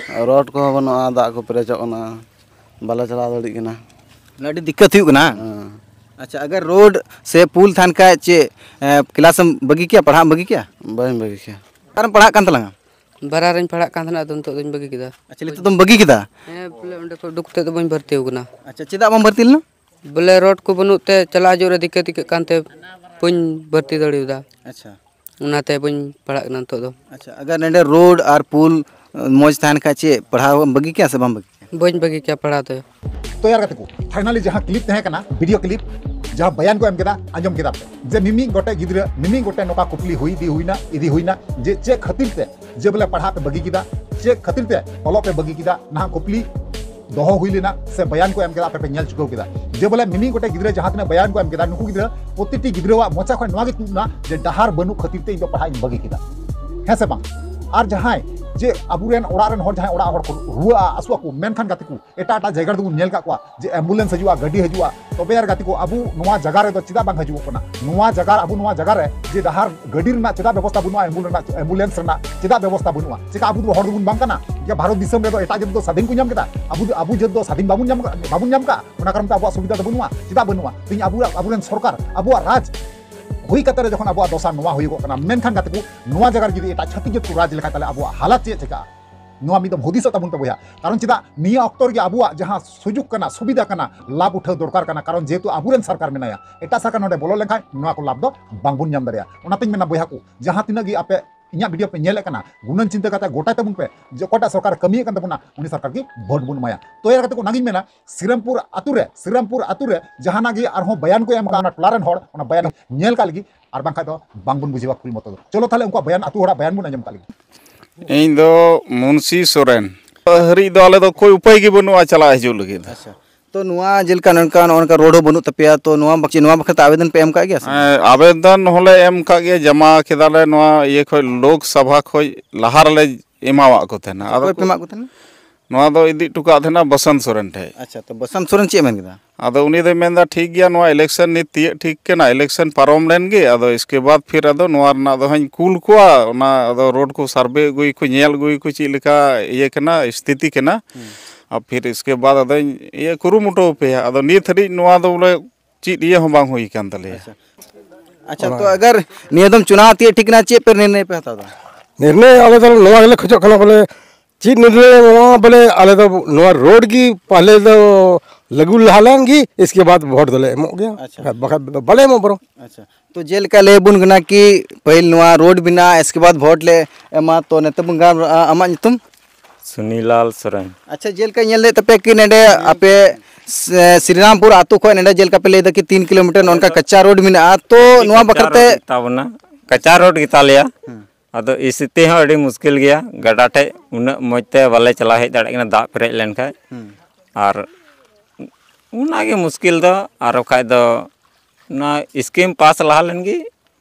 ᱨᱳᱰ ᱠᱚᱦᱚᱸ ᱵᱟᱹᱱᱩᱜᱼᱟ, ᱫᱟᱜ ᱠᱚ ᱯᱮᱨᱮᱡᱚᱜ ᱠᱟᱱᱟ, ᱵᱟᱞᱮ ᱪᱟᱞᱟᱣ ᱫᱟᱲᱮᱭᱟᱜ ᱠᱟᱱᱟ᱾ ᱟᱹᱰᱤ ᱫᱤᱠᱠᱟᱛ ᱦᱩᱭᱩᱜ ᱠᱟᱱᱟ᱾ ᱦᱮᱸ᱾ ᱟᱪᱪᱷᱟ, ᱟᱜᱟᱨ ᱨᱳᱰ ᱥᱮ ᱯᱩᱞ ᱛᱟᱦᱮᱱ ᱠᱷᱟᱡ ᱪᱮᱫ, ᱮ, ᱠᱞᱟᱥ ᱮᱢ ᱵᱟᱹᱜᱤ ᱠᱮᱭᱟ, ᱯᱟᱲᱦᱟᱜ ᱮᱢ ᱵᱟᱹᱜᱤ ᱠᱮᱭᱟ? ᱵᱟᱹᱧ ᱵᱟᱹᱜᱤ ᱠᱮᱭᱟ᱾ ᱚᱠᱟᱨᱮᱢ ᱯᱟᱲᱦᱟᱜ ᱠᱟᱱ ᱛᱟᱞᱟᱝᱟ? ᱵᱟᱨᱟ ᱨᱮᱧ ᱯᱟᱲᱦᱟᱜ ᱠᱟᱱ ᱛᱟᱦᱮᱱᱟ, ᱟᱫᱚ ᱱᱤᱛᱚᱜ ᱫᱚᱧ ᱵᱟᱹᱜᱤ ᱠᱮᱫᱟ᱾ ᱟᱪᱪᱷᱟ, ᱱᱤᱛᱚᱜ ᱫᱚᱢ ᱵᱟᱹᱜᱤ ᱠᱮᱫᱟ? ᱦᱮᱸ, ᱵᱚᱞᱮ ᱚᱸᱰᱮ ᱠᱷᱚᱡ ᱩᱰᱩᱠ ᱠᱟᱛᱮ ᱫᱚ ᱵᱟᱹᱧ ᱵᱷᱚᱨᱛᱤ ᱟᱠᱟᱱᱟ᱾ ᱟᱪᱪᱷᱟ, ᱪᱮᱫᱟᱜ ᱵᱟᱢ ᱵᱷᱚᱨᱛᱤ ᱞᱮᱱᱟ? ᱵᱚᱞᱮ ᱨᱳᱰ ᱠᱚ ᱵᱟᱹᱱᱩᱜ ᱛᱮ ᱪᱟᱞᱟᱣ ᱦᱤᱡᱩᱜ ᱨᱮ ᱫᱤᱠᱠᱟᱛ ᱟᱹᱭᱠᱟᱹᱜ ᱠᱟᱱᱛᱮ ᱵᱟᱹᱧ ᱵᱷᱚᱨᱛᱤ ᱫᱟᱲᱮᱭᱟᱫᱟ᱾ ᱟᱪᱪᱷᱟ᱾ ᱚᱱᱟᱛᱮ ᱵᱟᱹᱧ ᱯᱟᱲᱦᱟᱜ ᱠᱟᱱᱟ ᱱᱤᱛᱚᱜ ᱫᱚ᱾ ᱟᱪᱪᱷᱟ, ᱟᱜᱟᱨ ᱱᱚᱰᱮ ᱨᱳᱰ ᱟᱨ ᱯᱩᱞ, ᱮ, ᱢᱚᱡᱽ ᱛᱟᱦᱮᱱ ᱠᱷᱟᱡ ᱪᱮᱫ ᱯᱟᱲᱦᱟᱣ ᱮᱢ ᱵᱟᱹᱜᱤ ᱠᱮᱭᱟ ᱥᱮ ᱵᱟᱢ ᱵᱟᱹᱜᱤ ᱠᱮᱭᱟ? ᱵᱟᱹᱧ ᱵᱟᱹᱜᱤ ᱠᱮᱭᱟ ᱯᱟᱲᱦᱟᱣ ᱫᱚ᱾ ᱛᱚ ᱭᱟᱨ ᱜᱟᱛᱮ ᱠᱚ, finally ᱡᱟᱦᱟᱸ clip ᱛᱟᱦᱮᱸ ᱠᱟᱱᱟ, video clip, ᱡᱟᱦᱟᱸ ᱵᱚᱭᱟᱱ ᱠᱚ ᱮᱢ ᱠᱮᱫᱟ, ᱟᱸᱡᱚᱢ ᱠᱮᱫᱟ ᱯᱮ ᱡᱮ ᱢᱤᱢᱤᱫ ᱜᱚᱴᱮᱡ ᱜᱤᱫᱽᱨᱟᱹ, ᱢᱤᱢᱤᱫ ᱜᱚᱴᱮᱡ ᱱᱚᱝᱠᱟ ᱠᱩᱯᱞᱤ ᱦᱩᱭ ᱤᱫᱤ ᱦᱩᱭᱱᱟ, ᱤᱫᱤ ᱦᱩᱭᱱᱟ, ᱡᱮ ᱪᱮᱫ ᱠᱷᱟᱹᱛᱤᱨ ᱛᱮ, ᱡᱮ ᱵᱚᱞᱮ ᱯᱟᱲᱦᱟᱜ ᱯᱮ ᱵᱟᱹᱜᱤ ᱠᱮᱫᱟ, ᱪᱮᱫ ᱠᱷᱟᱹᱛᱤᱨ ᱛᱮ ᱚᱞᱚᱜ ᱯᱮ ᱵᱟᱹᱜᱤ ᱠᱮᱫᱟ, ᱱᱟᱦᱟᱜ ᱠᱩᱯᱞᱤ ᱫᱚᱦᱚ ᱦᱩᱭ ᱞᱮᱱᱟ ᱥᱮ ᱵᱚᱭᱟᱱ ᱠᱚ ᱮᱢ ᱠᱮᱫᱟ, ᱟᱯᱮ ᱯᱮ ᱧᱮᱞ ᱪᱩᱠᱟᱹᱣ ᱠᱮᱫᱟ᱾ ᱡᱮ ᱵᱚᱞᱮ ᱢᱤᱢᱤᱫ ᱜᱚᱴᱮᱡ ᱜᱤᱫᱽᱨᱟᱹ ᱡᱟᱦᱟᱸ ᱛᱤᱱᱟᱹᱜ ᱵᱚᱭᱟᱱ ᱠᱚ ᱮᱢ ᱠᱮᱫᱟ, ᱱᱩᱠᱩ ᱜᱤᱫᱽᱨᱟᱹ ᱯᱨᱚᱛᱤᱴᱤ ᱜᱤᱫᱽᱨᱟᱹᱣᱟᱜ ᱢᱚᱪᱟ ᱠᱷᱚᱱ ᱱᱚᱣᱟ ᱜᱮ ᱛᱩᱫ ᱮᱱᱟ ᱡᱮ ᱰᱟᱦᱟᱨ ᱵᱟᱹᱱᱩᱜ ᱠᱷᱟᱹᱛᱤᱨ ᱛᱮ ᱤᱧ ᱫᱚ ᱯᱟᱲᱦᱟᱜ ᱤᱧ ᱵᱟᱹᱜᱤ ᱠᱮᱫᱟ᱾ ᱦᱮᱸ ᱥᱮ ᱵᱟᱝ? ᱟᱨ ᱡᱟᱦᱟᱸᱭ ᱡᱮ ᱟᱵᱚᱨᱮᱱ ᱚᱲᱟᱜ ᱨᱮᱱ ᱦᱚᱲ, ᱡᱟᱦᱟᱸᱭ ᱚᱲᱟᱜ ᱦᱚᱲ ᱠᱚ ᱨᱩᱣᱟᱹᱜᱼᱟ, ᱟᱹᱥᱩᱜ ᱟᱠᱚ, ᱢᱮᱱᱠᱷᱟᱱ ᱜᱟᱛᱮ ᱠᱚ, ᱮᱴᱟᱜ ᱮᱴᱟᱜ ᱡᱟᱭᱜᱟ ᱨᱮᱫᱚ ᱵᱚᱱ ᱧᱮᱞ ᱠᱟᱜ ᱠᱚᱣᱟ ᱡᱮ ambulance ᱦᱤᱡᱩᱜᱼᱟ, ᱜᱟᱹᱰᱤ ᱦᱤᱡᱩᱜᱼᱟ᱾ ᱛᱚᱵᱮ ᱟᱨ ᱜᱟᱛᱮ ᱠᱚ, ᱟᱵᱚ ᱱᱚᱣᱟ ᱡᱟᱭᱜᱟ ᱨᱮᱫᱚ ᱪᱮᱫᱟᱜ ᱵᱟᱝ ᱦᱤᱡᱩᱜᱚᱜ ᱠᱟᱱᱟ? ᱱᱚᱣᱟ ᱡᱟᱭᱜᱟ, ᱟᱵᱚ ᱱᱚᱣᱟ ᱡᱟᱭᱜᱟ ᱨᱮ ᱡᱮ ᱰᱟᱦᱟᱨ, ᱜᱟᱹᱰᱤ ᱨᱮᱱᱟᱜ ᱪᱮᱫᱟᱜ ᱵᱮᱵᱚᱥᱛᱷᱟ ᱵᱟᱹᱱᱩᱜᱼᱟ, ambulance ᱨᱮᱱᱟᱜ, ambulance ᱨᱮᱱᱟᱜ ᱪᱮᱫᱟᱜ ᱵᱮᱵᱚᱥᱛᱷᱟ ᱵᱟᱹᱱᱩᱜᱼᱟ? ᱪᱮᱠᱟ ᱟᱵᱚ ᱫᱚ ᱦᱚᱲ ᱫᱚᱵᱚᱱ ᱵᱟᱝ ᱠᱟᱱᱟ? ᱡᱮ ᱵᱷᱟᱨᱚᱛ ᱫᱤᱥᱚᱢ ᱨᱮᱫᱚ ᱮᱴᱟᱜ ᱡᱟᱹᱛ ᱫᱚ ᱥᱟᱫᱷᱤᱱ ᱠᱚ ᱧᱟᱢ ᱠᱮᱫᱟ, ᱟᱵᱚ ᱫᱚ, ᱟᱵᱚ ᱡᱟᱹᱛ ᱫᱚ ᱥᱟᱫᱷᱤᱱ ᱵᱟᱵᱚᱱ ᱧᱟᱢ ᱠᱟ-, ᱵᱟᱵᱚᱱ ᱧᱟᱢ ᱠᱟᱜᱼᱟ, ᱚᱱᱟ ᱠᱟᱨᱚᱱ ᱛᱮ ᱟᱵᱚᱣᱟᱜ ᱥᱩᱵᱤᱫᱷᱟ ᱫᱚ ᱵᱟᱹᱱᱩᱜᱼᱟ᱾ ᱪᱮᱫᱟᱜ ᱵᱟᱹᱱᱩᱜᱼᱟ? ᱛᱮᱦᱮᱧ ᱟᱵᱚᱣᱟᱜ, ᱟᱵᱚᱨᱮᱱ ᱥᱚᱨᱠᱟᱨ, ᱟᱵᱚᱣᱟᱜ ᱨᱟᱡᱽ ᱦᱩᱭ ᱠᱟᱛᱮ ᱨᱮ ᱡᱚᱠᱷᱚᱱ ᱟᱵᱚᱣᱟᱜ ᱫᱚᱥᱟ ᱱᱚᱣᱟ ᱦᱩᱭᱩᱜᱚᱜ ᱠᱟᱱᱟ, ᱢᱮᱱᱠᱷᱟᱱ ᱜᱟᱛᱮ ᱠᱚ, ᱱᱚᱣᱟ ᱡᱟᱭᱜᱟ ᱨᱮ ᱡᱩᱫᱤ ᱮᱴᱟᱜ ᱪᱷᱟᱹᱛᱤᱠ ᱡᱟᱹᱛ ᱠᱚ ᱨᱟᱡᱽ ᱞᱮᱠᱷᱟᱱ, ᱛᱟᱦᱞᱮ ᱟᱵᱚᱣᱟᱜ ᱦᱟᱞᱟᱛ ᱪᱮᱫ ᱪᱤᱠᱟᱹᱜᱼᱟ? ᱱᱚᱣᱟ ᱢᱤᱫ ᱫᱚᱢ ᱦᱩᱫᱤᱥᱚᱜ ᱛᱟᱵᱚᱱ ᱯᱮ ᱵᱚᱭᱦᱟ᱾ ᱠᱟᱨᱚᱱ ᱪᱮᱫᱟᱜ ᱱᱤᱭᱟᱹ ᱚᱠᱛᱚ ᱨᱮᱜᱮ ᱟᱵᱚᱣᱟᱜ ᱡᱟᱦᱟᱸ ᱥᱩᱡᱩᱜ ᱠᱟᱱᱟ, ᱥᱩᱵᱤᱫᱷᱟ ᱠᱟᱱᱟ, ᱞᱟᱵᱷ ᱩᱴᱷᱟᱹᱣ ᱫᱚᱨᱠᱟᱨ ᱠᱟᱱᱟ, ᱠᱟᱨᱚᱱ ᱡᱮᱦᱮᱛᱩ ᱟᱵᱚᱨᱮᱱ ᱥᱚᱨᱠᱟᱨ ᱢᱮᱱᱟᱭᱟ, ᱮᱴᱟᱜ ᱥᱚᱨᱠᱟᱨ ᱱᱚᱰᱮ ᱵᱚᱞᱚ ᱞᱮᱱᱠᱷᱟᱱ ᱱᱚᱣᱟ ᱠᱚ ᱞᱟᱵᱷ ᱫᱚ ᱵᱟᱝᱵᱚᱱ ᱧᱟᱢ ᱫᱟᱲᱮᱭᱟᱜᱼᱟ᱾ ᱚᱱᱟᱛᱤᱧ ᱢᱮᱱᱟ ᱵᱚᱭᱦᱟ ᱠᱚ, ᱡᱟᱦᱟᱸ ᱛᱤᱱᱟᱹᱜ ᱜᱮ ᱟᱯᱮ ᱤᱧᱟᱹᱜ ᱵᱷᱤᱰᱤᱭᱳ ᱯᱮ ᱧᱮᱞᱮᱫ ᱠᱟᱱᱟ, ᱜᱩᱱᱟᱹᱱ ᱪᱤᱱᱛᱟᱹ ᱠᱟᱛᱮ ᱜᱚᱴᱟᱭ ᱛᱟᱵᱚᱱ ᱯᱮ ᱡᱮ ᱚᱠᱟᱴᱟᱜ ᱥᱚᱨᱠᱟᱨ ᱠᱟᱹᱢᱤᱭᱮᱫ ᱠᱟᱱ ᱛᱟᱵᱚᱱᱟ, ᱩᱱᱤ ᱥᱚᱨᱠᱟᱨ ᱜᱮ ᱵᱷᱳᱴ ᱵᱚᱱ ᱮᱢᱟᱭᱟ᱾ ᱛᱚ ᱭᱟᱨ ᱠᱟᱛᱮ ᱠᱚ ᱚᱱᱟᱜᱤᱧ ᱢᱮᱱᱟ, ᱥᱨᱤᱨᱟᱢᱯᱩᱨ ᱟᱛᱩ ᱨᱮ, ᱥᱨᱤᱨᱟᱢᱯᱩᱨ ᱟᱛᱩ ᱨᱮ ᱡᱟᱦᱟᱱᱟᱜ ᱜᱮ ᱟᱨᱦᱚᱸ ᱵᱟᱭᱟᱱ ᱠᱚ ᱮᱢ ᱠᱟᱜᱼᱟ, ᱚᱱᱟ ᱴᱚᱞᱟ ᱨᱮᱱ ᱦᱚᱲ ᱚᱱᱟ ᱵᱟᱭᱟᱱ ᱧᱮᱞ ᱠᱟᱜ ᱞᱟᱹᱜᱤᱫ, ᱟᱨ ᱵᱟᱝᱠᱷᱟᱡ ᱫᱚ ᱵᱟᱝᱵᱚᱱ ᱵᱩᱡᱷᱟᱹᱣᱟ ᱠᱩᱞ ᱢᱚᱛᱚ ᱫᱚ᱾ ᱪᱚᱞᱚ ᱛᱟᱦᱞᱮ ᱩᱱᱠᱩᱣᱟᱜ ᱵᱟᱭᱟᱱ, ᱟᱛᱩ ᱦᱚᱲᱟᱜ ᱵᱟᱭᱟᱱ ᱵᱚᱱ ᱟᱸᱡᱚᱢ ᱠᱟᱜ ᱞᱮᱜᱮ᱾ ᱤᱧ ᱫᱚ ᱢᱩᱱᱥᱤ ᱥᱚᱨᱮᱱ᱾ ᱦᱟᱹᱨᱤᱡ ᱫᱚ ᱟᱞᱮ ᱫᱚ ᱠᱳᱭ ᱩᱯᱟᱹᱭ ᱜᱮ ᱵᱟᱹᱱᱩᱜᱼᱟ ᱪᱟᱞᱟᱜ ᱦᱤᱡᱩᱜ ᱞᱟᱹᱜᱤᱫ ᱫᱚ᱾ ᱟᱪᱪᱷᱟ, ᱛᱚ ᱱᱚᱣᱟ ᱡᱮᱞᱮᱠᱟ ᱱᱚᱝᱠᱟ, ᱱᱚᱜᱼᱚ ᱱᱚᱝᱠᱟ ᱨᱳᱰ ᱦᱚᱸ ᱵᱟᱹᱱᱩᱜ ᱛᱟᱯᱮᱭᱟ, ᱛᱚ ᱱᱚᱣᱟ ᱵᱟᱠ-, ᱱᱚᱣᱟ ᱵᱟᱠᱷᱨᱟ ᱛᱮ ᱟᱵᱮᱫᱚᱱ ᱯᱮ ᱮᱢ ᱠᱟᱜ ᱜᱮᱭᱟ ᱥᱮ? ᱦᱮᱸ, ᱟᱵᱮᱫᱚᱱ ᱦᱚᱸᱞᱮ ᱮᱢ ᱠᱟᱜ ᱜᱮᱭᱟ, ᱡᱟᱢᱟ ᱠᱮᱫᱟᱞᱮ ᱱᱚᱣᱟ ᱤᱭᱟᱹ ᱠᱷᱚᱡ, ᱞᱳᱠ ᱥᱚᱵᱷᱟ ᱠᱷᱚᱡ ᱞᱟᱦᱟ ᱨᱮᱞᱮ ᱮᱢᱟᱣᱟᱜ ᱠᱚ ᱛᱟᱦᱮᱱᱟ᱾ ᱟᱫᱚ ᱚᱠᱚᱭ ᱯᱮ ᱠᱚ ᱮᱢᱟᱜ ᱠᱚ ᱛᱟᱦᱮᱱᱟ? ᱱᱚᱣᱟ ᱫᱚ ᱤᱫᱤ ᱦᱚᱴᱚ ᱠᱟᱜ ᱛᱟᱦᱮᱱᱟ ᱵᱚᱥᱚᱱᱛ ᱥᱚᱨᱮᱱ ᱴᱷᱮᱡ᱾ ᱟᱪᱪᱷᱟ, ᱛᱚ ᱵᱚᱥᱚᱱᱛ ᱥᱚᱨᱮᱱ ᱪᱮᱫ ᱮ ᱢᱮᱱ ᱠᱮᱫᱟ? ᱟᱫᱚ ᱩᱱᱤ ᱫᱚᱭ ᱢᱮᱱᱫᱟ, "ᱴᱷᱤᱠ ᱜᱮᱭᱟ, ᱱᱚᱣᱟ ᱤᱞᱮᱠᱥᱚᱱ ᱱᱤᱛ ᱛᱤᱭᱟᱹᱜ ᱴᱷᱤᱠ ᱠᱟᱱᱟ, ᱤᱞᱮᱠᱥᱚᱱ ᱯᱟᱨᱚᱢ ᱞᱮᱱ ᱜᱮ, ᱟᱫᱚ ᱤᱥᱠᱮ ᱵᱟᱫᱽ ᱯᱷᱤᱨ ᱟᱫᱚ ᱱᱚᱣᱟ ᱨᱮᱱᱟᱜ ᱫᱚ ᱦᱟᱸᱜ ᱤᱧ ᱠᱩᱞ ᱠᱚᱣᱟ, ᱚᱱᱟ ᱟᱫᱚ ᱨᱳᱰ ᱠᱚ ᱥᱟᱨᱵᱷᱮ ᱟᱹᱜᱩᱭᱟᱠᱚ, ᱧᱮᱞ ᱟᱹᱜᱩᱭᱟᱠᱚ ᱪᱮᱫ ᱞᱮᱠᱟ ᱤᱭᱟᱹ ᱠᱟᱱᱟ, ᱥᱛᱷᱤᱛᱤ ᱠᱟᱱᱟ, ᱟᱨ ᱯᱷᱤᱨ ᱤᱥᱠᱮ ᱵᱟᱫᱽ ᱟᱫᱚᱧ ᱤᱭᱟᱹ ᱠᱩᱨᱩᱢᱩᱴᱩ ᱟᱯᱮᱭᱟ᱾" ᱟᱫᱚ ᱱᱤᱛ ᱦᱟᱹᱨᱤᱡ ᱱᱚᱣᱟ ᱫᱚ ᱵᱚᱞᱮ ᱪᱮᱫ ᱤᱭᱟᱹ ᱦᱚᱸ ᱵᱟᱝ ᱦᱩᱭ ᱟᱠᱟᱱ ᱛᱟᱞᱮᱭᱟ᱾ ᱟᱪᱪᱷᱟ, ᱛᱚ ᱟᱜᱟᱨ ᱱᱤᱭᱟᱹ ᱫᱚᱢ ᱪᱩᱱᱟᱣ ᱛᱤᱭᱟᱹᱜ ᱴᱷᱤᱠ ᱮᱱᱟ, ᱪᱮᱫ ᱯᱮ ᱱᱤᱨᱱᱚᱭ ᱯᱮ ᱦᱟᱛᱟᱣ ᱮᱫᱟ? ᱱᱤᱨᱱᱚᱭ ᱟᱞᱮ ᱫᱚ ᱱᱚᱣᱟ ᱜᱮᱞᱮ ᱠᱷᱚᱡᱚᱜ ᱠᱟᱱᱟ, ᱵᱚᱞᱮ ᱪᱮᱫ ᱱᱤᱨᱱᱚᱭ ᱮᱢᱚᱜᱼᱟ, ᱵᱚᱞᱮ ᱟᱞᱮ ᱫᱚ ᱱᱚᱣᱟ ᱨᱳᱰ ᱜᱮ ᱯᱟᱦᱞᱮ ᱫᱚ ᱞᱟᱹᱜᱩ ᱞᱟᱦᱟ ᱞᱮᱱ ᱜᱮ, ᱤᱥᱠᱮ ᱵᱟᱫᱽ ᱵᱷᱳᱴ ᱫᱚᱞᱮ ᱮᱢᱚᱜ ᱜᱮᱭᱟ᱾ ᱟᱪᱪᱷᱟ᱾ ᱵᱟᱠᱷᱟᱡ ᱫᱚ ᱵᱟᱞᱮ ᱮᱢᱚᱜ ᱵᱚᱨᱚᱝ᱾ ᱟᱪᱪᱷᱟ, ᱛᱚ ᱡᱮᱞᱮᱠᱟ ᱞᱟᱹᱭ ᱟᱵᱚᱱ ᱠᱟᱱᱟ ᱠᱤ ᱯᱟᱹᱦᱤᱞ ᱱᱚᱣᱟ ᱨᱳᱰ ᱵᱮᱱᱟᱜᱼᱟ, ᱤᱥᱠᱮ ᱵᱟᱫᱽ ᱵᱷᱳᱴ ᱞᱮ ᱮᱢᱟ, ᱛᱚ ᱱᱤᱛᱚᱜ ᱵᱚᱱ ᱜᱟᱞᱢᱟᱨᱟᱜᱼᱟ, ᱟᱢᱟᱜ ᱧᱩᱛᱩᱢ? ᱥᱩᱱᱤᱞᱟᱞ ᱥᱚᱨᱮᱱ᱾ ᱟᱪᱪᱷᱟ, ᱡᱮᱞᱮᱠᱟ ᱧᱮᱞ ᱞᱮᱫ ᱛᱟᱯᱮ ᱠᱤ ᱱᱚᱰᱮ ᱟᱯᱮ ᱥᱮ-, ᱥᱨᱤᱨᱟᱢᱯᱩᱨ ᱟᱛᱳ ᱠᱷᱚᱱ ᱱᱚᱰᱮ ᱡᱮᱞᱮᱠᱟ ᱯᱮ ᱞᱟᱹᱭ ᱫᱟ ᱠᱤ ᱛᱤᱱ ᱠᱤᱞᱳᱢᱤᱴᱟᱨ ᱱᱚᱝᱠᱟ ᱠᱟᱪᱟ ᱨᱳᱰ ᱢᱮᱱᱟᱜᱼᱟ, ᱛᱚ ᱱᱚᱣᱟ ᱠᱟᱪᱟ ᱵᱟᱠᱷᱨᱟ ᱛᱮ ᱨᱳᱰ ᱛᱟᱵᱚᱱᱟ, ᱠᱟᱪᱟ ᱨᱳᱰ ᱜᱮᱛᱟᱞᱮᱭᱟ᱾ ᱦᱩᱸ᱾ ᱟᱫᱚ ᱤᱥᱤᱛᱮ ᱦᱚᱸ ᱟᱹᱰᱤ ᱢᱩᱥᱠᱤᱞ ᱜᱮᱭᱟ, ᱜᱟᱰᱟ ᱴᱷᱮᱡ ᱩᱱᱟᱹᱜ ᱢᱚᱡᱽ ᱛᱮ ᱵᱟᱞᱮ ᱪᱟᱞᱟᱣ ᱦᱮᱡ ᱫᱟᱲᱮᱭᱟᱜ ᱠᱟᱱᱟ ᱫᱟᱜ ᱯᱮᱨᱮᱡ ᱞᱮᱱᱠᱷᱟᱡ᱾ ᱦᱩᱸ᱾ ᱟᱨ ᱚᱱᱟᱜᱮ ᱢᱩᱥᱠᱤᱞ ᱫᱚ, ᱟᱨ ᱵᱟᱠᱷᱟᱡ ᱫᱚ ᱚᱱᱟ ᱥᱠᱤᱢ ᱯᱟᱥ ᱞᱟᱦᱟ ᱞᱮᱱᱜᱮ,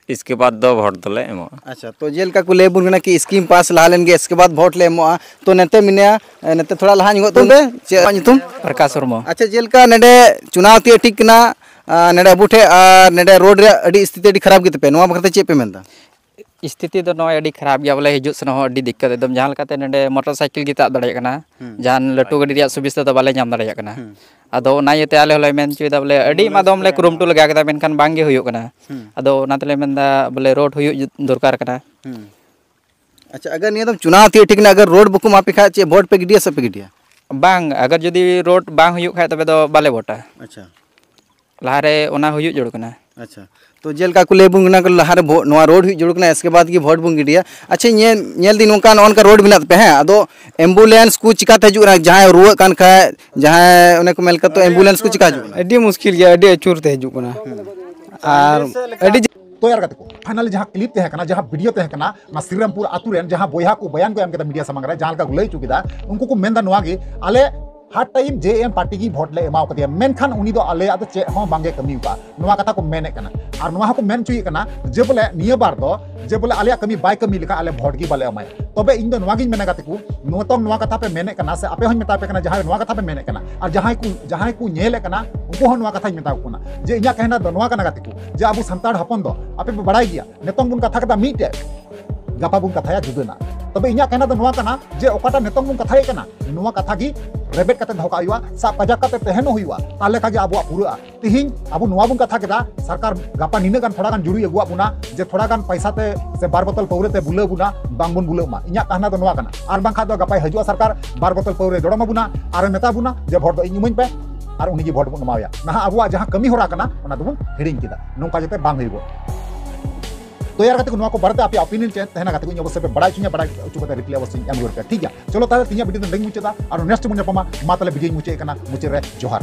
ᱤᱥᱠᱮ ᱵᱟᱫᱽ ᱫᱚ ᱵᱷᱳᱴ ᱫᱚᱞᱮ ᱮᱢᱚᱜᱼᱟ᱾ ᱟᱪᱪᱷᱟ, ᱛᱚ ᱡᱮᱞᱮᱠᱟ ᱠᱚ ᱞᱟᱹᱭ ᱟᱵᱚᱱ ᱠᱟᱱᱟ ᱠᱤ ᱥᱠᱤᱢ ᱯᱟᱥ ᱞᱟᱦᱟ ᱞᱮᱱ ᱜᱮ, ᱤᱥᱠᱮ ᱵᱟᱫᱽ ᱵᱷᱳᱴ ᱞᱮ ᱮᱢᱚᱜᱼᱟ᱾ ᱛᱚ ᱱᱚᱛᱮ ᱢᱮᱱᱟᱭᱟ, ᱮ, ᱱᱚᱛᱮ ᱛᱷᱚᱲᱟ ᱞᱟᱦᱟ ᱧᱚᱜᱚᱜ ᱛᱟᱵᱚᱱ ᱯᱮ᱾ ᱪᱮᱫ ᱟᱢᱟᱜ ᱧᱩᱛᱩᱢ? ᱯᱨᱚᱠᱟᱥ ᱢᱩᱨᱢᱩ᱾ ᱟᱪᱪᱷᱟ, ᱡᱮᱞᱮᱠᱟ ᱱᱚᱰᱮ ᱪᱩᱱᱟᱣ ᱛᱤᱭᱟᱹᱜ ᱴᱷᱤᱠ ᱠᱟᱱᱟ, ᱟ, ᱱᱚᱰᱮ ᱟᱵᱚ ᱴᱷᱮᱡ, ᱟᱨ ᱱᱚᱰᱮ ᱨᱳᱰ ᱨᱮᱭᱟᱜ ᱟᱹᱰᱤ ᱥᱛᱷᱤᱛᱤ ᱟᱹᱰᱤ ᱠᱷᱟᱨᱟᱯ ᱜᱮ ᱛᱟᱯᱮ, ᱱᱚᱣᱟ ᱵᱟᱠᱷᱨᱟ ᱛᱮ ᱪᱮᱫ ᱯᱮ ᱢᱮᱱ ᱮᱫᱟ? ᱥᱛᱷᱤᱛᱤ ᱫᱚ ᱱᱚᱜᱼᱚᱭ ᱟᱹᱰᱤ ᱠᱷᱟᱨᱟᱯ ᱜᱮᱭᱟ, ᱵᱚᱞᱮ ᱦᱤᱡᱩᱜ ᱥᱮᱱᱚᱜ ᱦᱚᱸ ᱟᱹᱰᱤ ᱫᱤᱠᱠᱟᱛ, ᱮᱠᱫᱚᱢ ᱡᱟᱦᱟᱸ ᱞᱮᱠᱟᱛᱮ ᱱᱚᱰᱮ ᱢᱚᱴᱚᱨ ᱥᱟᱭᱠᱮᱞ ᱜᱮ ᱛᱟᱵ ᱫᱟᱲᱮᱭᱟᱜ ᱠᱟᱱᱟ, ᱦᱩᱸ᱾ ᱡᱟᱦᱟᱱ ᱞᱟᱹᱴᱩ ᱜᱟᱹᱰᱤ ᱨᱮᱭᱟᱜ ᱥᱩᱵᱤᱫᱷᱟ ᱫᱚ ᱵᱟᱞᱮ ᱧᱟᱢ ᱫᱟᱲᱮᱭᱟᱜ ᱠᱟᱱᱟ᱾ ᱦᱩᱸ᱾ ᱟᱫᱚ ᱚᱱᱟ ᱤᱭᱟᱹᱛᱮ ᱟᱞᱮ ᱦᱚᱸᱞᱮ ᱢᱮᱱ ᱦᱚᱪᱚᱭᱮᱫᱟ, ᱵᱚᱞᱮ ᱟᱹᱰᱤ ᱟᱭᱢᱟ ᱫᱚᱢ ᱞᱮ ᱠᱩᱨᱩᱢᱩᱴᱩ ᱞᱟᱜᱟ ᱠᱮᱫᱟ, ᱢᱮᱱᱠᱷᱟᱱ ᱵᱟᱝ ᱜᱮ ᱦᱩᱭᱩᱜ ᱠᱟᱱᱟ᱾ ᱦᱩᱸ᱾ ᱟᱫᱚ ᱚᱱᱟ ᱛᱮᱞᱮ ᱢᱮᱱᱫᱟ, ᱵᱚᱞᱮ ᱨᱳᱰ ᱦᱩᱭᱩᱜ ᱡᱩ-, ᱫᱚᱨᱠᱟᱨ ᱠᱟᱱᱟ᱾ ᱦᱩᱸ᱾ ᱟᱪᱪᱷᱟ, ᱟᱜᱟᱨ ᱱᱤᱭᱟᱹ ᱫᱚᱢ ᱪᱩᱱᱟᱣ ᱛᱤᱭᱳᱜ ᱴᱷᱤᱠ ᱱᱟ, ᱟᱜᱟᱨ ᱨᱳᱰ ᱵᱟᱠᱚ ᱮᱢᱟ ᱯᱮ ᱠᱷᱟᱡ ᱪᱮᱫ ᱵᱷᱳᱴ ᱯᱮ ᱜᱤᱰᱤᱭᱟ ᱥᱮ ᱯᱮ ᱜᱤᱰᱤᱭᱟ? ᱵᱟᱝ, ᱟᱜᱟᱨ ᱡᱩᱫᱤ ᱨᱳᱰ ᱵᱟᱝ ᱦᱩᱭᱩᱜ ᱠᱷᱟᱡ, ᱛᱚᱵᱮ ᱫᱚ ᱵᱟᱞᱮ ᱵᱷᱳᱴᱟ᱾ ᱟᱪᱪᱷᱟ᱾ ᱞᱟᱦᱟᱨᱮ ᱚᱱᱟ ᱦᱩᱭᱩᱜ ᱡᱟᱹᱨᱩᱲ ᱠᱟᱱᱟ᱾ ᱟᱪᱪᱷᱟ, ᱛᱚ ᱡᱮᱞᱮᱠᱟ ᱠᱚ ᱞᱟᱹᱭ ᱟᱵᱚᱱ ᱠᱟᱱᱟ, ᱞᱟᱦᱟᱨᱮ ᱵᱷᱳ-, ᱱᱚᱣᱟ ᱨᱳᱰ ᱦᱩᱭᱩᱜ ᱡᱟᱹᱨᱩᱲ ᱠᱟᱱᱟ, ᱮᱥᱠᱮ ᱵᱟᱫ ᱜᱮ ᱵᱷᱳᱴ ᱵᱚᱱ ᱜᱤᱰᱤᱭᱟ᱾ ᱟᱪᱪᱷᱟ, ᱧᱮᱞ, ᱧᱮᱞ ᱫᱤᱧ ᱱᱚᱝᱠᱟ, ᱱᱚᱜᱼᱚ ᱱᱚᱝᱠᱟ ᱨᱳᱰ ᱢᱮᱱᱟᱜ ᱛᱟᱯᱮ, ᱦᱮᱸ, ᱟᱫᱚ ᱮᱢᱵᱩᱞᱮᱱᱥ ᱠᱚ ᱪᱤᱠᱟᱛᱮ ᱦᱤᱡᱩᱜ ᱠᱟᱱᱟ? ᱡᱟᱦᱟᱸᱭ ᱨᱩᱣᱟᱹᱜ ᱠᱟᱱ ᱠᱷᱟᱡ, ᱡᱟᱦᱟᱸᱭ ᱚᱱᱮ ᱠᱚ ᱢᱮᱱ ᱞᱮᱠᱟ, ᱛᱚ ᱮᱢᱵᱩᱞᱮᱱᱥ ᱠᱚ ᱪᱤᱠᱟ ᱦᱤᱡᱩᱜ ᱠᱟᱱᱟ? ᱟᱹᱰᱤ ᱢᱩᱥᱠᱤᱞ ᱜᱮᱭᱟ, ᱟᱹᱰᱤ ᱟᱹᱪᱩᱨ ᱛᱮ ᱦᱤᱡᱩᱜ ᱠᱟᱱᱟ᱾ ᱟᱨ ᱟᱹᱰᱤ ᱛᱚ ᱭᱟᱨ ᱜᱟᱛᱮ ᱠᱚ, finally ᱡᱟᱦᱟᱸ clip ᱛᱟᱦᱮᱸ ᱠᱟᱱᱟ, ᱡᱟᱦᱟᱸ video ᱛᱟᱦᱮᱸ ᱠᱟᱱᱟ, ᱚᱱᱟ ᱥᱨᱤᱨᱟᱢᱯᱩᱨ ᱟᱛᱩ ᱨᱮᱱ ᱡᱟᱦᱟᱸ ᱵᱚᱭᱦᱟ ᱠᱚ ᱵᱚᱭᱟᱱ ᱠᱚ ᱮᱢ ᱠᱮᱫᱟ media ᱥᱟᱢᱟᱝ ᱨᱮ, ᱡᱟᱦᱟᱸ ᱞᱮᱠᱟ ᱠᱚ ᱞᱟᱹᱭ ᱦᱚᱪᱚ ᱠᱮᱫᱟ, ᱩᱱᱠᱩ ᱠᱚ ᱢᱮᱱᱫᱟ ᱱᱚᱣᱟ ᱜᱮ, ᱟᱞᱮ ᱦᱟᱨ time JM party ᱜᱮ ᱵᱷᱳᱴ ᱞᱮ ᱮᱢᱟᱣ ᱠᱟᱫᱮᱭᱟ, ᱢᱮᱱᱠᱷᱟᱱ ᱩᱱᱤ ᱫᱚ ᱟᱞᱮᱭᱟᱜ ᱫᱚ ᱪᱮᱫ ᱦᱚᱸ ᱵᱟᱝᱜᱮ ᱠᱟᱹᱢᱤ ᱟᱠᱟᱫᱼᱟ, ᱱᱚᱣᱟ ᱠᱟᱛᱷᱟ ᱠᱚ ᱢᱮᱱᱮᱫ ᱠᱟᱱᱟ᱾ ᱟᱨ ᱱᱚᱣᱟ ᱦᱚᱸᱠᱚ ᱢᱮᱱ ᱦᱚᱪᱚᱭᱮᱫ ᱠᱟᱱᱟ ᱡᱮ ᱵᱚᱞᱮ ᱱᱤᱭᱟᱹ ᱵᱟᱨ ᱫᱚ, ᱡᱮ ᱵᱚᱞᱮ ᱟᱞᱮᱭᱟᱜ ᱠᱟᱹᱢᱤ ᱵᱟᱭ ᱠᱟᱹᱢᱤ ᱞᱮᱠᱷᱟᱱ ᱟᱞᱮ ᱵᱷᱳᱴ ᱜᱮ ᱵᱟᱞᱮ ᱮᱢᱟᱭᱟ᱾ ᱛᱚᱵᱮ ᱤᱧ ᱫᱚ ᱱᱚᱣᱟ ᱜᱤᱧ ᱢᱮᱱᱟ ᱜᱟᱛᱮ ᱠᱚ, ᱱᱤᱛᱚᱝ ᱱᱚᱣᱟ ᱠᱟᱛᱷᱟ ᱯᱮ ᱢᱮᱱᱮᱫ ᱠᱟᱱᱟ ᱥᱮ ᱟᱯᱮ ᱦᱚᱸᱧ ᱢᱮᱛᱟ ᱯᱮ ᱠᱟᱱᱟ, ᱡᱟᱦᱟᱸᱭ ᱱᱚᱣᱟ ᱠᱟᱛᱷᱟ ᱯᱮ ᱢᱮᱱᱮᱫ ᱠᱟᱱᱟ, ᱟᱨ ᱡᱟᱦᱟᱸᱭ ᱠᱚ, ᱡᱟᱦᱟᱸᱭ ᱠᱚ ᱧᱮᱞᱮᱫ ᱠᱟᱱᱟ, ᱩᱱᱠᱩ ᱦᱚᱸ ᱱᱚᱣᱟ ᱠᱟᱛᱷᱟᱧ ᱢᱮᱛᱟ ᱠᱚ ᱠᱟᱱᱟ ᱡᱮ ᱤᱧᱟᱹᱜ ᱠᱟᱹᱦᱱᱟ ᱫᱚ ᱱᱚᱣᱟ ᱠᱟᱱᱟ ᱜᱟᱛᱮ ᱠᱚ, ᱡᱮ ᱟᱵᱚ ᱥᱟᱱᱛᱟᱲ ᱦᱚᱯᱚᱱ ᱫᱚ, ᱟᱯᱮ ᱯᱮ ᱵᱟᱲᱟᱭ ᱜᱮᱭᱟ, ᱱᱤᱛᱚᱝ ᱵᱚᱱ ᱠᱟᱛᱷᱟ ᱠᱮᱫᱟ ᱢᱤᱫᱴᱮᱡ, ᱜᱟᱯᱟ ᱵᱚᱱ ᱠᱟᱛᱷᱟᱭᱟ ᱡᱩᱫᱟᱹᱱᱟᱜ᱾ ᱛᱚᱵᱮ ᱤᱧᱟᱹᱜ ᱠᱟᱹᱦᱱᱟ ᱫᱚ ᱱᱚᱣᱟ ᱠᱟᱱᱟ ᱡᱮ ᱚᱠᱟᱴᱟᱜ ᱱᱤᱛᱚᱝ ᱵᱚᱱ ᱠᱟᱛᱷᱟᱭᱮᱫ ᱠᱟᱱᱟ, ᱱᱚᱣᱟ ᱠᱟᱛᱷᱟ ᱜᱮ ᱨᱮᱵᱮᱫ ᱠᱟᱛᱮ ᱫᱚᱦᱚ ᱠᱟᱜ ᱦᱩᱭᱩᱜᱼᱟ, ᱥᱟᱵ ᱠᱟᱡᱟᱠ ᱠᱟᱛᱮ ᱛᱟᱦᱮᱱᱚᱜ ᱦᱩᱭᱩᱜᱼᱟ, ᱛᱟᱦᱞᱮ ᱠᱷᱟᱡ ᱜᱮ ᱟᱵᱚᱣᱟᱜ ᱯᱩᱨᱟᱹᱜᱼᱟ᱾ ᱛᱤᱦᱤᱧ ᱟᱵᱚ ᱱᱚᱣᱟ ᱵᱚᱱ ᱠᱟᱛᱷᱟ ᱠᱮᱫᱟ, ᱥᱚᱨᱠᱟᱨ ᱜᱟᱯᱟ ᱱᱤᱱᱟᱹᱜ ᱜᱟᱱ ᱛᱷᱚᱲᱟ ᱜᱟᱱ ᱡᱩᱲᱩᱭ ᱟᱹᱜᱩᱣᱟᱜ ᱵᱚᱱᱟ, ᱡᱮ ᱛᱷᱚᱲᱟ ᱜᱟᱱ ᱯᱟᱭᱥᱟ ᱛᱮ ᱥᱮ ᱵᱟᱨ ᱵᱳᱛᱚᱞ ᱯᱟᱹᱣᱨᱟᱹ ᱛᱮ ᱵᱩᱞᱟᱹᱣ ᱵᱚᱱᱟ, ᱵᱟᱝ ᱵᱚᱱ ᱵᱩᱞᱟᱹᱜ ᱢᱟ᱾ ᱤᱧᱟᱹᱜ ᱠᱟᱦᱱᱟ ᱫᱚ ᱱᱚᱣᱟ ᱠᱟᱱᱟ᱾ ᱟᱨ ᱵᱟᱝᱠᱷᱟᱱ ᱫᱚ ᱜᱟᱯᱟᱭ ᱦᱤᱡᱩᱜᱼᱟ ᱥᱚᱨᱠᱟᱨ, ᱵᱟᱨ ᱵᱳᱛᱚᱞ ᱯᱟᱹᱣᱨᱟᱹᱭ ᱫᱚᱲᱚᱢ ᱟᱵᱚᱱᱟ ᱟᱨᱮ ᱢᱮᱛᱟ ᱵᱚᱱᱟ ᱡᱮ ᱵᱷᱳᱴ ᱫᱚ ᱤᱧ ᱮᱢᱟᱹᱧ ᱯᱮ, ᱟᱨ ᱩᱱᱤ ᱜᱮ ᱵᱷᱳᱴ ᱵᱚᱱ ᱮᱢᱟᱣᱟᱭᱟ᱾ ᱱᱟᱦᱟᱜ ᱟᱵᱚᱣᱟᱜ ᱡᱟᱦᱟᱸ ᱠᱟᱹᱢᱤ ᱦᱚᱨᱟ ᱠᱟᱱᱟ, ᱚᱱᱟ ᱫᱚᱵᱚᱱ ᱦᱤᱲᱤᱧ ᱠᱮᱫᱟ᱾ ᱱᱚᱝᱠᱟ ᱡᱟᱛᱮ ᱵᱟᱝ ᱦᱩᱭᱩᱜᱚᱜ᱾ ᱛᱚ ᱭᱟᱨ ᱜᱟᱛᱮ ᱠᱚ, ᱱᱚᱣᱟ ᱠᱚ ᱵᱟᱨᱮᱛᱮ ᱟᱯᱮᱭᱟᱜ opinion ᱪᱮᱫ ᱛᱟᱦᱮᱱᱟ ᱜᱟᱛᱮ ᱠᱚ, ᱤᱧ ᱚᱵᱚᱥᱥᱳᱭ ᱯᱮ ᱵᱟᱲᱟᱭ ᱦᱚᱪᱚᱧᱟ, ᱵᱟᱲᱟᱭ ᱦᱚᱪᱚ ᱠᱟᱛᱮ reply ᱚᱵᱚᱥᱥᱳᱭ ᱤᱧ ᱮᱢ ᱨᱩᱣᱟᱹᱲ ᱯᱮᱭᱟ, ᱴᱷᱤᱠ ᱜᱮᱭᱟ? ᱪᱚᱞᱚ ᱛᱟᱦᱞᱮ ᱛᱮᱦᱮᱧᱟᱜ video ᱫᱚ ᱱᱚᱸᱰᱮᱧ ᱢᱩᱪᱟᱹᱫᱟ, ᱟᱨ next ᱵᱚᱱ ᱧᱟᱯᱟᱢᱟ᱾ ᱢᱟ ᱛᱟᱦᱞᱮ video ᱧ ᱢᱩᱪᱟᱹᱫ ᱠᱟᱱᱟ, ᱢᱩᱪᱟᱹᱫ ᱨᱮ ᱡᱚᱦᱟᱨ᱾